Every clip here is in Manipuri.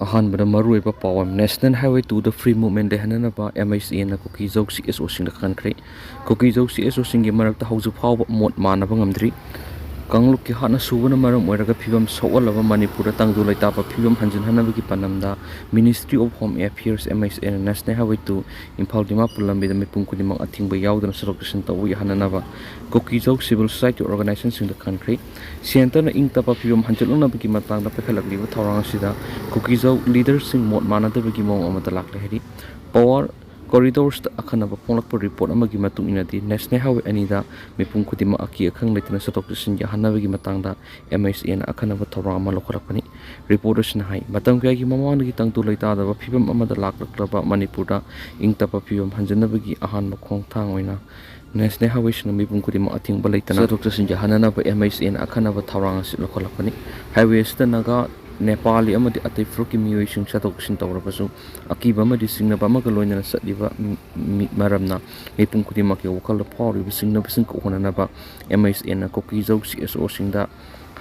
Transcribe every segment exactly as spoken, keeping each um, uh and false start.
ꯑꯍꯥꯟꯕꯗ ꯃꯔꯨꯑꯣꯏꯕ ꯄꯥꯎ ꯑꯃ, National Highway two the free movement ꯂꯩꯍꯟꯅꯅꯕ M I C A ꯅ ꯀꯨꯀꯤꯖꯧ C S O ꯁꯤꯡꯗ ꯈꯪꯍꯟꯈ꯭ꯔꯦ꯫ ꯀꯨꯀꯤꯖꯧ C S O ꯁꯤꯡꯒꯤ ꯃꯔꯛꯇ ꯍꯧꯖꯤꯛ ꯐꯥꯎꯕ ꯃꯣꯠ ꯃꯥꯟꯅꯕ ꯉꯝꯗ꯭ꯔꯤ꯫ ꯀꯥꯡꯂꯨꯞꯀꯤ ꯍꯥꯠꯅ ꯁꯨꯕꯅ ꯃꯔꯝ ꯑꯣꯏꯔꯒ ꯐꯤꯕꯝ ꯁꯣꯛꯍꯜꯂꯕ ꯃꯅꯤꯄꯨꯔꯗ ꯇꯪꯗꯨ ꯂꯩꯇꯥꯕ ꯐꯤꯕꯝ ꯍꯟꯖꯤꯟꯍꯟꯅꯕꯒꯤ ꯄꯥꯟꯗꯝꯗ Ministry of Home Affairs, M I C A ꯅ National Highway two Imphal Dimapur ꯂꯝꯕꯤꯗ ꯃꯤꯄꯨꯝ ꯈꯨꯗꯤꯡꯃꯛ ꯑꯊꯤꯡꯕ ꯌꯥꯎꯗꯅ ꯆꯠꯊꯣꯛ ꯆꯠꯁꯤꯟ ꯇꯧꯕ ꯌꯥꯍꯟꯅꯅꯕ ꯀꯨꯀꯤꯖꯧ civil society organization ꯁꯤꯡꯗ ꯈꯪꯍꯟꯈ꯭ꯔꯦ꯫ Centre ꯅ ꯏꯪ ꯇꯞꯄ ꯐꯤꯕꯝ ꯍꯟꯖꯤꯜꯂꯛꯅꯕꯒꯤ ꯃꯇꯥꯡꯗ ꯄꯥꯏꯈꯠꯂꯛꯂꯤꯕ ꯊꯧꯔꯥꯡ ꯑꯁꯤꯗ ꯀꯨꯀꯤꯖꯧ leader ꯁꯤꯡ ꯃꯣꯠ ꯃꯥꯟꯅꯗꯕꯒꯤ ꯃꯑꯣꯡ ꯑꯃꯗ ꯂꯥꯛꯂꯦ ꯍꯥꯏꯔꯤ꯫ Power corridors ꯇ ꯑꯈꯟꯅꯕ ꯐꯣꯡꯂꯛꯄ report ꯑꯃꯒꯤ ꯃꯇꯨꯡ ꯏꯟꯅꯗꯤ, National Highway ꯑꯅꯤꯗ ꯃꯤꯄꯨꯝ ꯈꯨꯗꯤꯡꯃꯛ ꯑꯀꯤ ꯑꯈꯪ ꯂꯩꯇꯅ ꯆꯠꯊꯣꯛ ꯆꯠꯁꯤꯟ ꯌꯥꯍꯟꯅꯕꯒꯤ ꯃꯇꯥꯡꯗ M I C A ꯅ ꯑꯈꯟꯅꯕ ꯊꯧꯔꯥꯡ ꯑꯃ ꯂꯧꯈꯠꯂꯛꯄꯅꯤ꯫ Report ꯑꯁꯤꯅ ꯍꯥꯏ, ꯃꯇꯝ ꯀꯌꯥꯒꯤ ꯃꯃꯥꯡꯗꯒꯤ ꯇꯪꯗꯨ ꯂꯩꯇꯥꯗꯕ ꯐꯤꯕꯝ ꯑꯃꯗ ꯂꯥꯛꯂꯛꯂꯕ ꯃꯅꯤꯄꯨꯔꯗ ꯏꯪ ꯇꯞꯄ ꯐꯤꯕꯝ ꯍꯟꯖꯤꯟꯅꯕꯒꯤ ꯑꯍꯥꯟꯕ ꯈꯣꯡꯊꯥꯡ ꯑꯣꯏꯅ National Highway ꯁꯤꯡꯅ ꯃꯤꯄꯨꯝ ꯈꯨꯗꯤꯡꯃꯛ ꯑꯊꯤꯡꯕ ꯂꯩꯇꯅ ꯆꯠꯊꯣꯛ ꯆꯠꯁꯤꯟ ꯌꯥꯍꯟꯅꯅꯕ M I C A ꯅ ꯑꯈꯟꯅꯕ ꯊꯧꯔꯥꯡ ꯑꯁꯤ ꯂꯧꯈꯠꯂꯛꯄꯅꯤ꯫ Highway ꯑꯁꯤꯗ ꯅꯥꯒꯥ, ꯅꯦꯄꯥꯂꯤ ꯑꯃꯗꯤ ꯑꯇꯩ ꯐꯨꯔꯨꯞꯀꯤ ꯃꯤꯑꯣꯏꯁꯤꯡ ꯆꯠꯊꯣꯛ ꯆꯠꯁꯤꯟ ꯇꯧꯔꯕꯁꯨ, ꯑꯀꯤꯕ ꯑꯃꯗꯤ ꯆꯤꯡꯅꯕ ꯑꯃꯒ ꯂꯣꯏꯅꯅ ꯆꯠꯂꯤꯕ ꯃꯤ-, ꯃꯔꯝꯅ ꯃꯤꯄꯨꯝ ꯈꯨꯗꯤꯡꯃꯛꯀꯤ ꯋꯥꯈꯜꯗ ꯐꯥꯎꯔꯤꯕ ꯆꯤꯡꯅꯕꯁꯤꯡ ꯀꯣꯛꯍꯟꯅꯅꯕ M I C A ꯅ ꯀꯨꯀꯤꯖꯧ C S O ꯁꯤꯡꯗ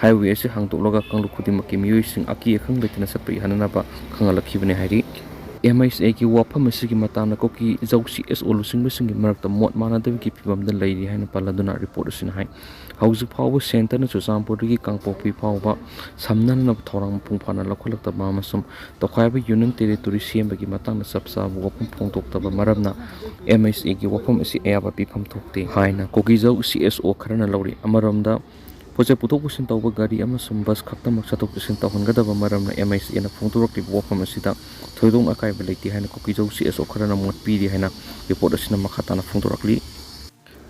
highway ꯑꯁꯤ ꯍꯥꯡꯗꯣꯛꯂꯒ ꯀꯥꯡꯂꯨꯞ ꯈꯨꯗꯤꯡꯃꯛꯀꯤ ꯃꯤꯑꯣꯏꯁꯤꯡ ꯑꯀꯤ ꯑꯈꯪ ꯂꯩꯇꯅ ꯆꯠꯄ ꯌꯥꯍꯟꯅꯅꯕ ꯈꯪꯍꯜꯂꯛꯈꯤꯕꯅꯤ ꯍꯥꯏꯔꯤ꯫ M I C A ꯒꯤ ꯋꯥꯐꯝ ꯑꯁꯤꯒꯤ ꯃꯇꯥꯡꯗ ꯀꯨꯀꯤꯖꯧ C S O ꯂꯨꯆꯤꯡꯕꯁꯤꯡꯒꯤ ꯃꯔꯛꯇ ꯃꯣꯠ ꯃꯥꯟꯅꯗꯕꯒꯤ ꯐꯤꯕꯝꯗ ꯂꯩꯔꯤ ꯍꯥꯏꯅ ꯄꯜꯂꯗꯨꯅ report ꯑꯁꯤꯅ ꯍꯥꯏ, ꯍꯧꯖꯤꯛ ꯐꯥꯎꯕ Centre ꯅ ꯆꯨꯔꯆꯥꯟꯄꯨꯔꯗꯒꯤ ꯀꯥꯡꯄꯣꯛꯄꯤ ꯐꯥꯎꯕ ꯁꯝꯅꯍꯟꯅꯕ ꯊꯧꯔꯥꯡ ꯃꯄꯨꯡ ꯐꯥꯅ ꯂꯧꯈꯠꯂꯛꯇꯕ ꯑꯃꯁꯨꯡ ꯇꯣꯈꯥꯏꯕ Union Territory ꯁꯦꯝꯕꯒꯤ ꯃꯇꯥꯡꯗ ꯆꯞ ꯆꯥꯕ ꯋꯥꯐꯝ ꯐꯣꯡꯗꯣꯛꯇꯕ ꯃꯔꯝꯅ M I C A ꯒꯤ ꯋꯥꯐꯝ ꯑꯁꯤ ꯑꯌꯥꯕ ꯄꯤꯐꯝ ꯊꯣꯛꯇꯦ ꯍꯥꯏꯅ ꯀꯨꯀꯤꯖꯧ C S O ꯈꯔꯅ ꯂꯧꯔꯤ꯫ ꯑꯃꯔꯣꯝꯗ, ꯄꯣꯠꯆꯩ ꯄꯨꯊꯣꯛ ꯄꯨꯁꯤꯟ ꯇꯧꯕ ꯒꯥꯔꯤ ꯑꯃꯁꯨꯡ bus ꯈꯛꯇꯃꯛ ꯆꯠꯊꯣꯛ ꯆꯠꯁꯤꯟ ꯇꯧꯍꯟꯒꯗꯕ ꯃꯔꯝꯅ M I C A ꯅ ꯐꯣꯡꯗꯣꯔꯛꯂꯤꯕ ꯋꯥꯐꯝ ꯑꯁꯤꯗ ꯊꯣꯏꯗꯣꯛꯅ ꯑꯀꯥꯏꯕ ꯂꯩꯇꯦ ꯍꯥꯏꯅ ꯀꯨꯀꯤꯖꯧ C S O ꯈꯔꯅ ꯃꯣꯠ ꯄꯤꯔꯤ ꯍꯥꯏꯅ report ꯑꯁꯤꯅ ꯃꯈꯥ ꯇꯥꯅ ꯐꯣꯡꯗꯣꯔꯛꯂꯤ꯫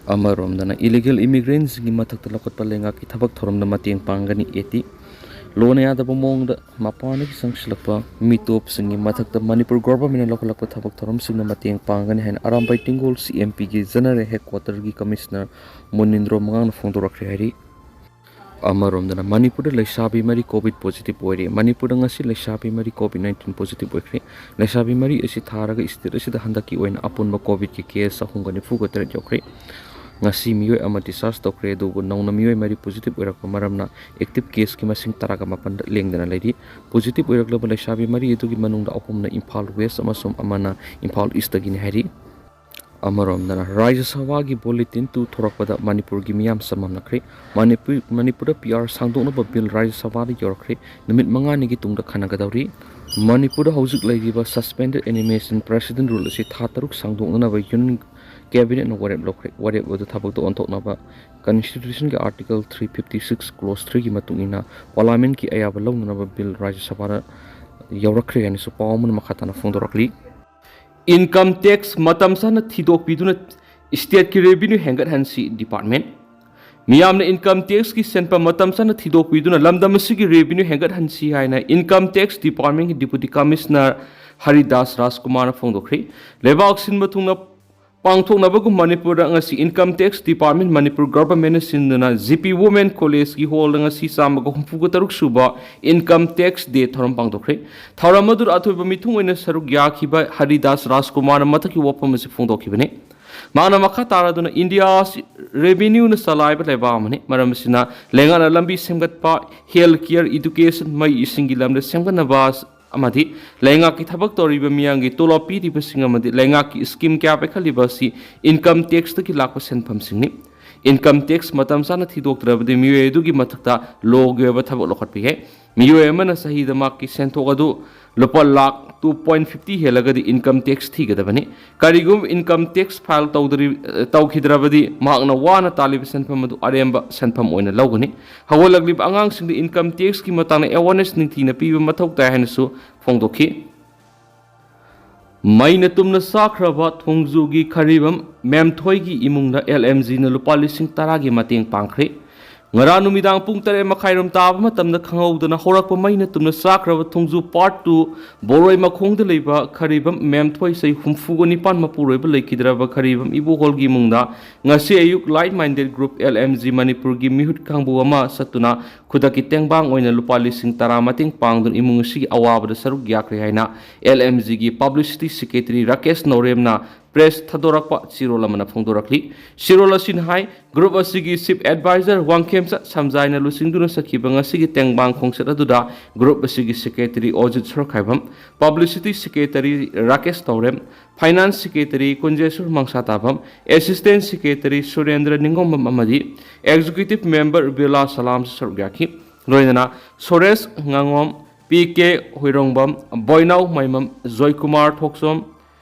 ꯑꯃꯔꯣꯝꯗꯅ, illegal immigrant ꯁꯤꯡꯒꯤ ꯃꯊꯛꯇ ꯂꯧꯈꯠꯄ ꯂꯩꯉꯥꯛꯀꯤ ꯊꯕꯛ ꯊꯧꯔꯝꯗ ꯃꯇꯦꯡ ꯄꯥꯡꯒꯅꯤ, ꯑꯦ ꯇꯤ꯫ ꯂꯣꯟꯅ ꯌꯥꯗꯕ ꯃꯑꯣꯡꯗ ꯃꯄꯥꯟꯗꯒꯤ ꯆꯪꯁꯤꯜꯂꯛꯄ ꯃꯤꯇꯣꯞꯁꯤꯡꯒꯤ ꯃꯊꯛꯇ ꯃꯅꯤꯄꯨꯔ government ꯅ ꯂꯧꯈꯠꯂꯛꯄ ꯊꯕꯛ ꯊꯧꯔꯝꯁꯤꯡꯗ ꯃꯇꯦꯡ ꯄꯥꯡꯒꯅꯤ ꯍꯥꯏꯅ ꯑꯔꯥꯝꯕꯥꯏ ꯇꯦꯡꯒꯣꯜ C M P ꯒꯤ General Headquarter ꯒꯤ Commissioner ꯃꯨꯅꯤꯟꯗ꯭ꯔꯣ ꯃꯉꯥꯡꯅ ꯐꯣꯡꯗꯣꯔꯛꯈ꯭ꯔꯦ ꯍꯥꯏꯔꯤ꯫ ꯑꯃꯔꯣꯝꯗꯅ, ꯃꯅꯤꯄꯨꯔꯗ ꯂꯩꯁꯥꯕꯤ ꯃꯔꯤ COVID positive ꯑꯣꯏꯔꯦ꯫ ꯃꯅꯤꯄꯨꯔꯗ ꯉꯁꯤ ꯂꯩꯁꯥꯕꯤ ꯃꯔꯤ COVID nineteen positive ꯑꯣꯏꯈ꯭ꯔꯦ꯫ ꯂꯩꯁꯥꯕꯤ ꯃꯔꯤ ꯑꯁꯤ ꯊꯥꯔꯒ state ꯑꯁꯤꯗ ꯍꯟꯗꯛꯀꯤ ꯑꯣꯏꯅ ꯑꯄꯨꯟꯕ COVID ꯀꯤ case ꯆꯍꯨꯝꯒ ꯅꯤꯐꯨꯒ ꯇꯔꯦꯠ ꯌꯧꯈ꯭ꯔꯦ꯫ ꯉꯁꯤ ꯃꯤꯑꯣꯏ ꯑꯃ discharge ꯇꯧꯈ꯭ꯔꯦ, ꯑꯗꯨꯕꯨ ꯅꯧꯅ ꯃꯤꯑꯣꯏ ꯃꯔꯤ positive ꯑꯣꯏꯔꯛꯄ ꯃꯔꯝꯅ active caseꯀꯤ ꯃꯁꯤꯡ ꯇꯔꯥꯒ ꯃꯥꯄꯟꯗ ꯂꯦꯡꯗꯅ ꯂꯩꯔꯤ꯫ Positive ꯑꯣꯏꯔꯛꯂꯕ ꯂꯩꯁꯥꯕꯤ ꯃꯔꯤ ꯑꯗꯨꯒꯤ ꯃꯅꯨꯡꯗ ꯑꯍꯨꯝꯅ ꯏꯝꯐꯥꯜ West ꯑꯃꯁꯨꯡ ꯑꯃꯅ ꯏꯝꯐꯥꯜ Eastꯇꯒꯤꯅꯤ ꯍꯥꯏꯔꯤ꯫ ꯑꯃꯔꯣꯝꯗꯅ, ꯔꯥꯖ꯭ꯌ ꯁꯚꯥꯒꯤ bulletin two ꯊꯣꯔꯛꯄꯗ ꯃꯅꯤꯄꯨꯔꯒꯤ ꯃꯤꯌꯥꯝ ꯆꯃꯝꯅꯈ꯭ꯔꯦ꯫ ꯃꯅꯤꯄꯨꯔ, ꯃꯅꯤꯄꯨꯔꯗ PR ꯁꯥꯡꯗꯣꯛꯅꯕ bill ꯔꯥꯖ꯭ꯌ ꯁꯚꯥꯗ ꯌꯧꯔꯛꯈ꯭ꯔꯦ꯫ ꯅꯨꯃꯤꯠ ꯃꯉꯥꯅꯤꯒꯤ ꯇꯨꯡꯗ ꯈꯟꯅꯒꯗꯧꯔꯤ꯫ ꯃꯅꯤꯄꯨꯔꯗ ꯍꯧꯖꯤꯛ ꯂꯩꯔꯤꯕ suspended animation precedent rule ꯑꯁꯤ ꯊꯥ ꯇꯔꯨꯛ ꯁꯥꯡꯗꯣꯛꯅꯅꯕ Union Cabinetꯅ ꯋꯥꯔꯦꯞ ꯂꯧꯈ꯭ꯔꯦ꯫ ꯋꯥꯔꯦꯞ ꯑꯗꯨ ꯊꯕꯛꯇ ꯑꯣꯟꯊꯣꯛꯅꯕ Constitutionꯒꯤ Article three fifty six Clause threeꯒꯤ ꯃꯇꯨꯡ ꯏꯟꯅ Parliamentꯀꯤ ꯑꯌꯥꯕ ꯂꯧꯅꯅꯕ bill ꯔꯥꯖ꯭ꯌ ꯁꯚꯥꯗ ꯌꯧꯔꯛꯈ꯭ꯔꯦ ꯍꯥꯏꯅꯁꯨ ꯄꯥꯎ ꯑꯃꯅ ꯃꯈꯥ ꯇꯥꯅ ꯐꯣꯡꯗꯣꯔꯛꯂꯤ꯫ Income tax ꯃꯇꯝ ꯆꯥꯅ ꯊꯤꯗꯣꯛꯄꯤꯗꯨꯅ stateꯀꯤ revenue ꯍꯦꯟꯒꯠꯍꯟꯁꯤ department꯫ ꯃꯤꯌꯥꯝꯅ income taxꯀꯤ ꯁꯦꯟꯐꯝ ꯃꯇꯝ ꯆꯥꯅ ꯊꯤꯗꯣꯛꯄꯤꯗꯨꯅ ꯂꯝꯗꯝ ꯑꯁꯤꯒꯤ revenue ꯍꯦꯟꯒꯠꯍꯟꯁꯤ ꯍꯥꯏꯅ Income Tax Departmentꯀꯤ Deputy Commissioner Haridas ꯔꯥꯖꯀꯨꯃꯥꯔꯅ ꯐꯣꯡꯗꯣꯛꯈ꯭ꯔꯦ꯫ ꯂꯩꯕꯥꯛ ꯁꯤꯟꯕ ꯊꯨꯡꯅ ꯄꯥꯡꯊꯣꯛꯅꯕꯒꯨꯝ ꯃꯅꯤꯄꯨꯔꯗ ꯉꯁꯤ Income Tax Department, ꯃꯅꯤꯄꯨꯔ Governmentꯅ ꯁꯤꯟꯗꯨꯅ G P Women Collegeꯀꯤ hallꯗ ꯉꯁꯤ ꯆꯥꯝꯃꯒ ꯍꯨꯝꯐꯨꯒ ꯇꯔꯨꯛ ꯁꯨꯕ Income Tax Day ꯊꯧꯔꯝ ꯄꯥꯡꯊꯣꯛꯈ꯭ꯔꯦ꯫ ꯊꯧꯔꯝ ꯑꯗꯨꯗ ꯑꯊꯣꯏꯕ ꯃꯤꯊꯨꯡ ꯑꯣꯏꯅ ꯁꯔꯨꯛ ꯌꯥꯈꯤꯕ ꯍꯔꯤꯗꯥꯁ ꯔꯥꯖꯀꯨꯃꯥꯔꯅ ꯃꯊꯛꯀꯤ ꯋꯥꯐꯝ ꯑꯁꯤ ꯐꯣꯡꯗꯣꯛꯈꯤꯕꯅꯤ꯫ ꯃꯍꯥꯛꯅ ꯃꯈꯥ ꯇꯥꯔꯗꯨꯅ, India ꯑꯁꯤ revenueꯅ ꯆꯂꯥꯏꯕ ꯂꯩꯕꯥꯛ ꯑꯃꯅꯤ꯫ ꯃꯔꯝ ꯑꯁꯤꯅ ꯂꯩꯉꯥꯛꯅ ꯂꯝꯕꯤ ꯁꯦꯝꯒꯠꯄ, health care, education, ꯃꯩ ꯏꯁꯤꯡꯒꯤ ꯂꯝꯗ ꯁꯦꯝꯒꯠꯅꯕ ꯑꯃꯗꯤ ꯂꯩꯉꯥꯛꯀꯤ ꯊꯕꯛ ꯇꯧꯔꯤꯕ ꯃꯤꯌꯥꯝꯒꯤ ꯇꯣꯂꯣꯞ ꯄꯤꯔꯤꯕꯁꯤꯡ ꯑꯃꯗꯤ ꯂꯩꯉꯥꯛꯀꯤ scheme ꯀꯌꯥ ꯄꯥꯏꯈꯠꯂꯤꯕ ꯑꯁꯤ income taxꯇꯒꯤ ꯂꯥꯛꯄ ꯁꯦꯟꯐꯝꯁꯤꯡꯅꯤ꯫ Income tax ꯃꯇꯝ ꯆꯥꯅ ꯊꯤꯗꯣꯛꯇ꯭ꯔꯕꯗꯤ ꯃꯤꯑꯣꯏ ꯑꯗꯨꯒꯤ ꯃꯊꯛꯇ lawꯒꯤ ꯑꯣꯏꯕ ꯊꯕꯛ ꯂꯧꯈꯠꯄ ꯌꯥꯏ꯫ ꯃꯤꯑꯣꯏ ꯑꯃꯅ ꯆꯍꯤꯗ ꯃꯍꯥꯛꯀꯤ ꯁꯦꯟꯊꯣꯛ ꯑꯗꯨ ꯂꯨꯄꯥ lakh two point fifty ꯍꯦꯜꯂꯒꯗꯤ income tax ꯊꯤꯒꯗꯕꯅꯤ꯫ ꯀꯔꯤꯒꯨꯝꯕ income tax file ꯇꯧꯗ꯭ꯔꯤ-, ꯇꯧꯈꯤꯗ꯭ꯔꯕꯗꯤ ꯃꯍꯥꯛꯅ ꯋꯥꯅ ꯇꯥꯜꯂꯤꯕ ꯁꯦꯟꯐꯝ ꯑꯗꯨ ꯑꯔꯦꯝꯕ ꯁꯦꯟꯐꯝ ꯑꯣꯏꯅ ꯂꯧꯒꯅꯤ꯫ ꯍꯧꯒꯠꯂꯛꯂꯤꯕ ꯑꯉꯥꯡꯁꯤꯡꯗ income taxꯀꯤ ꯃꯇꯥꯡꯗ awareness ꯅꯤꯡꯊꯤꯅ ꯄꯤꯕ ꯃꯊꯧ ꯇꯥꯏ ꯍꯥꯏꯅꯁꯨ ꯐꯣꯡꯗꯣꯛꯈꯤ꯫ ꯃꯩꯅ ꯇꯨꯝꯅ ꯆꯥꯈ꯭ꯔꯕ ꯊꯣꯡꯖꯨꯒꯤ ꯈꯔꯤꯕꯝ ꯃꯦꯝꯊꯣꯏꯒꯤ ꯏꯃꯨꯡꯗ L M Gꯅ ꯂꯨꯄꯥ ꯂꯤꯁꯤꯡ ꯇꯔꯥꯒꯤ ꯃꯇꯦꯡ ꯄꯥꯡꯈ꯭ꯔꯦ꯫ ꯉꯔꯥꯡ ꯅꯨꯃꯤꯗꯥꯡ ꯄꯨꯡ ꯇꯔꯦꯠ ꯃꯈꯥꯏꯔꯣꯝ ꯇꯥꯕ ꯃꯇꯝꯗ ꯈꯪꯍꯧꯗꯅ ꯍꯧꯔꯛꯄ ꯃꯩꯅ ꯇꯨꯝꯅ ꯆꯥꯈ꯭ꯔꯕ ꯊꯣꯡꯖꯨ Part two ꯕꯣꯔꯣꯏ ꯃꯈꯣꯡꯗ ꯂꯩꯕ ꯈꯔꯤꯕꯝ ꯃꯦꯝꯊꯣꯏ, ꯆꯍꯤ ꯍꯨꯝꯐꯨꯒ ꯅꯤꯄꯥꯟ, ꯃꯄꯨꯔꯣꯏꯕ ꯂꯩꯈꯤꯗ꯭ꯔꯕ ꯈꯔꯤꯕꯝ ꯏꯕꯣꯍꯣꯜꯒꯤ ꯏꯃꯨꯡꯗ ꯉꯁꯤ ꯑꯌꯨꯛ Like Minded Group L M G ꯃꯅꯤꯄꯨꯔꯒꯤ ꯃꯤꯍꯨꯠ ꯀꯥꯡꯕꯨ ꯑꯃ ꯆꯠꯇꯨꯅ ꯈꯨꯗꯛꯀꯤ ꯇꯦꯡꯕꯥꯡ ꯑꯣꯏꯅ ꯂꯨꯄꯥ ꯂꯤꯁꯤꯡ ꯇꯔꯥ ꯃꯇꯦꯡ ꯄꯥꯡꯗꯨꯅ ꯏꯃꯨꯡ ꯑꯁꯤꯒꯤ ꯑꯋꯥꯕꯗ ꯁꯔꯨꯛ ꯌꯥꯈ꯭ꯔꯦ ꯍꯥꯏꯅ L M Gꯒꯤ Publicity Secretary ꯔꯥꯀꯦꯁ ꯅꯧꯔꯦꯝꯅ ꯄ꯭ꯔꯦꯁ ꯊꯥꯗꯣꯔꯛꯄ ꯆꯦꯔꯣꯜ ꯑꯃꯅ ꯐꯣꯡꯗꯣꯔꯛꯂꯤ꯫ ꯆꯦꯔꯣꯜ ꯑꯁꯤꯅ ꯍꯥꯏ, ꯒ꯭ꯔꯨꯞ ꯑꯁꯤꯒꯤ ꯆꯤꯐ ꯑꯦꯗꯚꯥꯏꯖꯔ ꯋꯥꯡꯈꯦꯝꯆꯠ ꯁꯝꯖꯥꯏꯅ ꯂꯨꯆꯤꯡꯗꯨꯅ ꯆꯠꯈꯤꯕ ꯉꯁꯤꯒꯤ ꯇꯦꯡꯕꯥꯡ ꯈꯣꯡꯆꯠ ꯑꯗꯨꯗ ꯒ꯭ꯔꯨꯞ ꯑꯁꯤꯒꯤ secretary Ojit Sorokhaibam, publicity secretary Rakesh Tourem, finance secretary Kunjesur Mangsatabam, assistant secretary Surendra Ningombam ꯑꯃꯗꯤ ꯑꯦꯛꯖꯤꯀ꯭ꯌꯨꯇꯤꯚ ꯃꯦꯝꯕꯔ ꯕꯤꯔꯂꯥ ꯁꯂꯥꯝꯁꯨ ꯁꯔꯨꯛ ꯌꯥꯈꯤ꯫ ꯂꯣꯏꯅꯅ ꯁꯣꯔꯦꯁ ꯉꯥꯉꯣꯝ, ꯄꯤ ꯀꯦ ꯍꯨꯏꯔꯣꯡꯕꯝ, ꯕꯣꯏꯅꯥꯎ ꯃꯥꯏꯃꯝ, ꯖꯣꯏꯀꯨꯃꯥꯔ ꯊꯣꯛꯆꯣꯝ,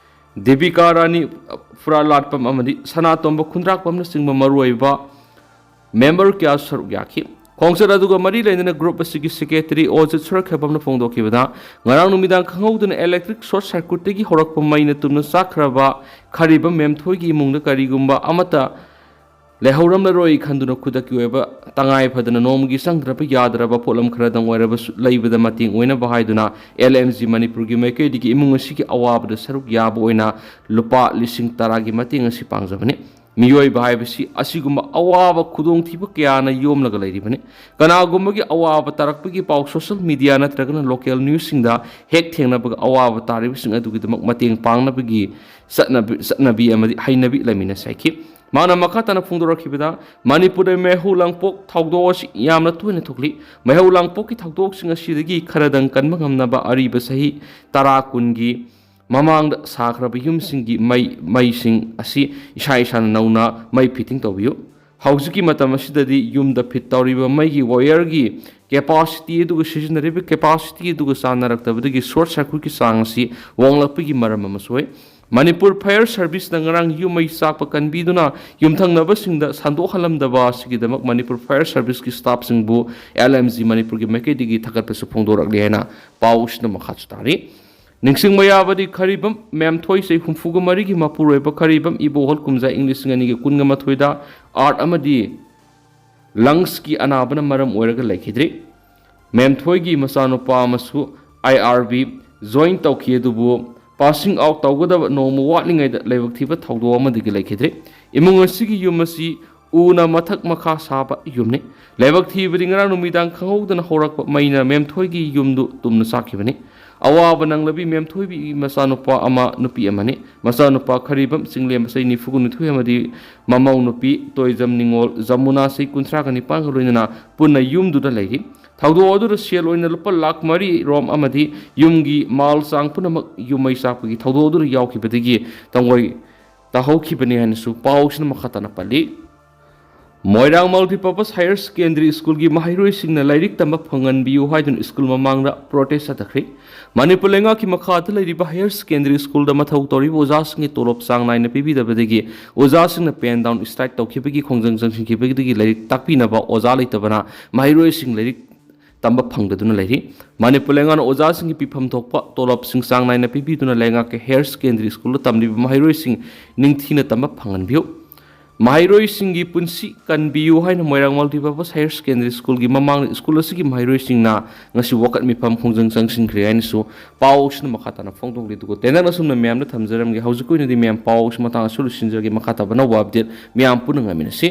ꯗꯦꯕꯤꯀꯥ ꯔꯥꯅꯤ ꯐꯨꯔꯥꯂꯥꯠꯄꯝ ꯑꯃꯗꯤ ꯁꯅꯥꯇꯣꯝꯕ ꯈꯨꯟꯗ꯭ꯔꯥꯛꯄꯝꯅꯆꯤꯡꯕ ꯃꯔꯨꯑꯣꯏꯕ ꯃꯦꯝꯕꯔ ꯀꯌꯥ ꯁꯔꯨꯛ ꯌꯥꯈꯤ꯫ ꯈꯣꯡꯆꯠ ꯑꯗꯨꯒ ꯃꯔꯤ ꯂꯩꯅꯅ ꯒ꯭ꯔꯨꯞ ꯑꯁꯤꯒꯤ ꯁꯦꯀ꯭ꯔꯦꯇꯔꯤ ꯑꯣꯖꯤꯠ ꯁꯨꯔꯈꯦꯕꯝꯅ ꯐꯣꯡꯗꯣꯛꯈꯤꯕꯗ, ꯉꯔꯥꯡ ꯅꯨꯃꯤꯗꯥꯡ ꯈꯪꯍꯧꯗꯅ ꯏꯂꯦꯛꯇ꯭ꯔꯤꯛ ꯁꯣꯔꯠ ꯁꯔꯀ꯭ꯌꯨꯠꯇꯒꯤ ꯍꯧꯔꯛꯄ ꯃꯩꯅ ꯇꯨꯝꯅ ꯆꯥꯛꯈ꯭ꯔꯕ ꯈꯔꯤꯕꯝ ꯃꯦꯝꯊꯣꯏꯒꯤ ꯏꯃꯨꯡꯗ ꯀꯔꯤꯒꯨꯝꯕ ꯑꯃꯠꯇ ꯂꯩꯍꯧꯔꯝꯂꯔꯣꯏ ꯈꯟꯗꯨꯅ ꯈꯨꯗꯛꯀꯤ ꯑꯣꯏꯕ ꯇꯉꯥꯏ ꯐꯗꯅ ꯅꯣꯡꯃꯒꯤ ꯆꯪꯗ꯭ꯔꯕ ꯌꯥꯗ꯭ꯔꯕ ꯄꯣꯠꯂꯝ ꯈꯔꯗꯪ ꯑꯣꯏꯔꯕꯁꯨ ꯂꯩꯕꯗ ꯃꯇꯦꯡ ꯑꯣꯏꯅꯕ ꯍꯥꯏꯗꯨꯅ ꯑꯦꯜ ꯑꯦꯝ ꯖꯤ ꯃꯅꯤꯄꯨꯔꯒꯤ ꯃꯥꯏꯀꯩꯗꯒꯤ ꯏꯃꯨꯡ ꯑꯁꯤꯒꯤ ꯑꯋꯥꯕꯗ ꯁꯔꯨꯛ ꯌꯥꯕ ꯑꯣꯏꯅ ꯂꯨꯄꯥ ꯂꯤꯁꯤꯡ ꯇꯔꯥꯒꯤ ꯃꯇꯦꯡ ꯑꯁꯤ ꯄꯥꯡꯖꯕꯅꯤ꯫ ꯃꯤꯑꯣꯏꯕ ꯍꯥꯏꯕꯁꯤ ꯑꯁꯤꯒꯨꯝꯕ ꯑꯋꯥꯕ ꯈꯨꯗꯣꯡꯊꯤꯕ ꯀꯌꯥꯅ ꯌꯣꯝꯂꯒ ꯂꯩꯔꯤꯕꯅꯤ꯫ ꯀꯅꯥꯒꯨꯝꯕꯒꯤ ꯑꯋꯥꯕ ꯇꯥꯔꯛꯄꯒꯤ ꯄꯥꯎ ꯁꯣꯁꯤꯌꯦꯜ ꯃꯤꯗꯤꯌꯥ ꯅꯠꯇ꯭ꯔꯒꯅ ꯂꯣꯀꯦꯜ ꯅ꯭ꯌꯨꯁꯁꯤꯡꯗ ꯍꯦꯛ ꯊꯦꯡꯅꯕꯒ ꯑꯋꯥꯕ ꯇꯥꯔꯤꯕꯁꯤꯡ ꯑꯗꯨꯒꯤꯗꯃꯛ ꯃꯇꯦꯡ ꯄꯥꯡꯅꯕꯒꯤ ꯆꯠꯅꯕꯤ, ꯆꯠꯅꯕꯤ ꯑꯃꯗꯤ ꯍꯩꯅꯕꯤ ꯂꯩꯃꯤꯟꯅꯁꯤ ꯍꯥꯏꯈꯤ꯫ ꯃꯥꯅ ꯃꯈꯥ ꯇꯥꯅ ꯐꯣꯡꯗꯣꯔꯛꯈꯤꯕꯗ, ꯃꯅꯤꯄꯨꯔꯗ ꯃꯩꯍꯧ ꯂꯥꯡꯄꯣꯛ ꯊꯧꯗꯣꯛ ꯑꯁꯤ ꯌꯥꯝꯅ ꯇꯣꯏꯅ ꯊꯣꯛꯂꯤ꯫ ꯃꯩꯍꯧ ꯂꯥꯡꯄꯣꯛꯀꯤ ꯊꯧꯗꯣꯛꯁꯤꯡ ꯑꯁꯤꯗꯒꯤ ꯈꯔꯗꯪ ꯀꯟꯕ ꯉꯝꯅꯕ ꯑꯔꯤꯕ ꯆꯍꯤ ꯇꯔꯥ ꯀꯨꯟꯒꯤ ꯃꯃꯥꯡꯗ ꯁꯥꯈ꯭ꯔꯕ ꯌꯨꯝꯁꯤꯡꯒꯤ ꯃꯩ, ꯃꯩꯁꯤꯡ ꯑꯁꯤ ꯏꯁꯥ ꯏꯁꯥꯅ ꯅꯧꯅ ꯃꯩ ꯐꯤꯠꯇꯤꯡ ꯇꯧꯕꯤꯌꯨ꯫ ꯍꯧꯖꯤꯛꯀꯤ ꯃꯇꯝ ꯑꯁꯤꯗꯗꯤ ꯌꯨꯝꯗ ꯐꯤꯠ ꯇꯧꯔꯤꯕ ꯃꯩꯒꯤ ꯋꯥꯌꯔꯒꯤ ꯀꯦꯄꯥꯁꯤꯇꯤ ꯑꯗꯨꯒ ꯁꯤꯖꯤꯟꯅꯔꯤꯕ ꯀꯦꯄꯥꯁꯤꯇꯤ ꯑꯗꯨꯒ ꯆꯥꯟꯅꯔꯛꯇꯕꯗꯒꯤ ꯁꯣꯔꯠ ꯁꯔꯀ꯭ꯌꯨꯠꯀꯤ ꯆꯥꯡ ꯑꯁꯤ ꯋꯥꯡꯂꯛꯄꯒꯤ ꯃꯔꯝ ꯑꯃꯁꯨ ꯑꯣꯏ꯫ ꯃꯅꯤꯄꯨꯔ ꯐꯥꯌꯔ ꯁꯔꯚꯤꯁꯅ ꯉꯔꯥꯡ ꯌꯨꯝ ꯃꯩ ꯆꯥꯛꯄ ꯀꯟꯕꯤꯗꯨꯅ ꯌꯨꯝꯊꯪꯅꯕꯁꯤꯡꯗ ꯁꯟꯗꯣꯛꯍꯜꯂꯝꯗꯕ ꯑꯁꯤꯒꯤꯗꯃꯛ ꯃꯅꯤꯄꯨꯔ ꯐꯥꯌꯔ ꯁꯔꯚꯤꯁꯀꯤ ꯁ꯭ꯇꯥꯐꯁꯤꯡꯕꯨ ꯑꯦꯜ ꯑꯦꯝ ꯖꯤ ꯃꯅꯤꯄꯨꯔꯒꯤ ꯃꯥꯏꯀꯩꯗꯒꯤ ꯊꯥꯒꯠꯄꯁꯨ ꯐꯣꯡꯗꯣꯔꯛꯂꯤ ꯍꯥꯏꯅ ꯄꯥꯎ ꯑꯁꯤꯅ ꯃꯈꯥꯁꯨ ꯇꯥꯔꯤ꯫ ꯅꯤꯡꯁꯤꯡꯕ ꯌꯥꯕꯗꯤ ꯈꯔꯤꯕꯝ ꯃꯦꯝꯊꯣꯏ ꯆꯍꯤ ꯍꯨꯝꯐꯨꯒ ꯃꯔꯤꯒꯤ ꯃꯄꯨꯔꯣꯏꯕ ꯈꯔꯤꯕꯝ ꯏꯕꯣꯍꯜ ꯀꯨꯝꯖꯥ ꯏꯪ ꯂꯤꯁꯤꯡ ꯑꯅꯤꯒ ꯀꯨꯟꯒ ꯃꯥꯊꯣꯏꯗ ꯍꯥꯔꯠ ꯑꯃꯗꯤ ꯂꯪꯁꯀꯤ ꯑꯅꯥꯕꯅ ꯃꯔꯝ ꯑꯣꯏꯔꯒ ꯂꯩꯈꯤꯗ꯭ꯔꯤ꯫ ꯃꯦꯝꯊꯣꯏꯒꯤ ꯃꯆꯥꯅꯨꯄꯥ ꯑꯃꯁꯨ ꯑꯥꯏ ꯑꯥꯔ ꯕꯤ ꯖꯣꯏꯟ ꯇꯧꯈꯤ, ꯑꯗꯨꯕꯨ ꯄꯥꯁꯤꯡ ꯑꯥꯎꯠ ꯇꯧꯒꯗꯕ ꯅꯣꯡꯃ ꯋꯥꯠꯂꯤꯉꯩꯗ ꯂꯥꯏꯕꯛ ꯊꯤꯕ ꯊꯧꯗꯣꯛ ꯑꯃꯗꯒꯤ ꯂꯩꯈꯤꯗ꯭ꯔꯤ꯫ ꯏꯃꯨꯡ ꯑꯁꯤꯒꯤ ꯌꯨꯝ ꯑꯁꯤ ꯎꯅ ꯃꯊꯛ ꯃꯈꯥ ꯁꯥꯕ ꯌꯨꯝꯅꯤ꯫ ꯂꯥꯏꯕꯛ ꯊꯤꯕꯗꯤ ꯉꯔꯥꯡ ꯅꯨꯃꯤꯗꯥꯡ ꯈꯪꯍꯧꯗꯅ ꯍꯧꯔꯛꯄ ꯃꯩꯅ ꯃꯦꯝꯊꯣꯏꯒꯤ ꯌꯨꯝꯗꯨ ꯇꯨꯝꯅ ꯆꯥꯛꯈꯤꯕꯅꯤ꯫ ꯑꯋꯥꯕ ꯅꯪꯂꯕꯤ ꯃꯦꯝꯊꯣꯏꯕꯤꯒꯤ ꯃꯆꯥꯅꯨꯄꯥ ꯑꯃ ꯅꯨꯄꯤ ꯑꯃꯅꯤ꯫ ꯃꯆꯥꯅꯨꯄꯥ ꯈꯔꯤꯕꯝ ꯆꯤꯡꯂꯦꯝꯕ ꯆꯍꯤ ꯅꯤꯐꯨꯒ ꯅꯤꯊꯣꯏ ꯑꯃꯗꯤ ꯃꯃꯧ ꯅꯨꯄꯤ ꯇꯣꯏꯖꯝ ꯅꯤꯉꯣꯜ ꯖꯃꯨꯅꯥ ꯆꯍꯤ ꯀꯨꯟꯊ꯭ꯔꯥꯒ ꯅꯤꯄꯥꯟꯒ ꯂꯣꯏꯅꯅ ꯄꯨꯟꯅ ꯌꯨꯝꯗꯨꯗ ꯂꯩꯔꯤ꯫ ꯊꯧꯗꯣꯛ ꯑꯗꯨꯗ ꯁꯦꯜ ꯑꯣꯏꯅ ꯂꯨꯄꯥ ꯂꯥꯈ ꯃꯔꯤ ꯔꯣꯝ ꯑꯃꯗꯤ ꯌꯨꯝꯒꯤ ꯃꯥꯜ ꯆꯥꯡ ꯄꯨꯝꯅꯃꯛ ꯌꯨꯝ ꯃꯩ ꯆꯥꯛꯄꯒꯤ ꯊꯧꯗꯣꯛ ꯑꯗꯨꯗ ꯌꯥꯎꯈꯤꯕꯗꯒꯤ ꯇꯪꯒꯣꯏ ꯇꯥꯍꯧꯈꯤꯕꯅꯤ ꯍꯥꯏꯅꯁꯨ ꯄꯥꯎꯁꯤꯅ ꯃꯈꯥ ꯇꯥꯅ ꯄꯜꯂꯤ꯫ ꯃꯣꯏꯔꯥꯡ Multipurpose Higher Secondary Schoolꯒꯤ ꯃꯍꯩꯔꯣꯏꯁꯤꯡꯅ ꯂꯥꯏꯔꯤꯛ ꯇꯝꯕ ꯐꯪꯍꯟꯕꯤꯌꯨ ꯍꯥꯏꯗꯨꯅ ꯁ꯭ꯀꯨꯜ ꯃꯃꯥꯡꯗ ꯄ꯭ꯔꯣꯇꯦꯁ ꯆꯠꯊꯈ꯭ꯔꯤ꯫ ꯃꯅꯤꯄꯨꯔ ꯂꯩꯉꯥꯛꯀꯤ ꯃꯈꯥꯗ ꯂꯩꯔꯤꯕ ꯍꯥꯌꯔ ꯁꯦꯀꯦꯟꯗꯔꯤ ꯁ꯭ꯀꯨꯜꯗ ꯃꯊꯧ ꯇꯧꯔꯤꯕ ꯑꯣꯖꯥꯁꯤꯡꯒꯤ ꯇꯣꯂꯣꯞ ꯆꯥꯡ ꯅꯥꯏꯅ ꯄꯤꯕꯤꯗꯕꯗꯒꯤ ꯑꯣꯖꯥꯁꯤꯡꯅ ꯄꯦꯟ ꯗꯥꯎꯟ ꯁ꯭ꯇ꯭ꯔꯥꯏꯛ ꯇꯧꯈꯤꯕꯒꯤ ꯈꯣꯡꯖꯪ ꯆꯪꯁꯤꯟꯈꯤꯕꯗꯒꯤ ꯂꯥꯏꯔꯤꯛ ꯇꯥꯛꯄꯤꯅꯕ ꯑꯣꯖꯥ ꯂꯩꯇꯕꯅ ꯃꯍꯩꯔꯣꯏꯁꯤꯡ ꯂꯥꯏꯔꯤꯛ ꯇꯝꯕ ꯐꯪꯗꯗꯨꯅ ꯂꯩꯔꯤ꯫ ꯃꯅꯤꯄꯨꯔ ꯂꯩꯉꯥꯛꯅ ꯑꯣꯖꯥꯁꯤꯡꯒꯤ ꯄꯤꯐꯝ ꯊꯣꯛꯄ ꯇꯣꯂꯣꯞꯁꯤꯡ ꯆꯥꯡ ꯅꯥꯏꯅ ꯄꯤꯕꯤꯗꯨꯅ ꯂꯩꯉꯥꯛꯀꯤ ꯍꯥꯌꯔ ꯁꯦꯀꯦꯟꯗꯔꯤ ꯁ꯭ꯀꯨꯜꯗ ꯇꯝꯂꯤꯕ ꯃꯍꯩꯔꯣꯏꯁꯤꯡ ꯅꯤꯡꯊꯤꯅ ꯇꯝꯕ ꯐꯪꯍꯟꯕꯤꯌꯨ꯫ ꯃꯍꯩꯔꯣꯏꯁꯤꯡꯒꯤ ꯄꯨꯟꯁꯤ ꯀꯟꯕꯤꯌꯨ ꯍꯥꯏꯅ ꯃꯣꯏꯔꯥꯡ Multipurpose Higher Secondary Schoolꯒꯤ ꯃꯃꯥꯡꯗ ꯁ꯭ꯀꯨꯜ ꯑꯁꯤꯒꯤ ꯃꯍꯩꯔꯣꯏꯁꯤꯡꯅ ꯉꯁꯤ ꯋꯥꯀꯠ ꯃꯤꯐꯝ ꯈꯣꯡꯖꯪ ꯆꯪꯁꯤꯟꯈ꯭ꯔꯦ ꯍꯥꯏꯅꯁꯨ ꯄꯥꯎꯁꯤꯅ ꯃꯈꯥ ꯇꯥꯅ ꯐꯣꯡꯗꯣꯛꯂꯤ꯫ ꯑꯗꯨꯒ ꯇꯦꯟꯗꯛꯅ ꯑꯁꯨꯝꯅ ꯃꯌꯥꯝꯗ ꯊꯝꯖꯔꯝꯒꯦ꯫ ꯍꯧꯖꯤꯛꯀꯤ ꯑꯣꯏꯅꯗꯤ ꯃꯌꯥꯝ ꯄꯥꯎꯁꯤ ꯃꯇꯥꯡ ꯑꯁꯤꯗ ꯂꯣꯏꯁꯤꯟꯖꯔꯒꯦ꯫ ꯃꯈꯥ ꯇꯥꯕ ꯑꯅꯧꯕ ꯑꯞꯗꯦꯠ ꯃꯌꯥꯝ ꯄꯨꯟꯅ ꯉꯥꯏꯃꯤꯟꯅꯁꯤ꯫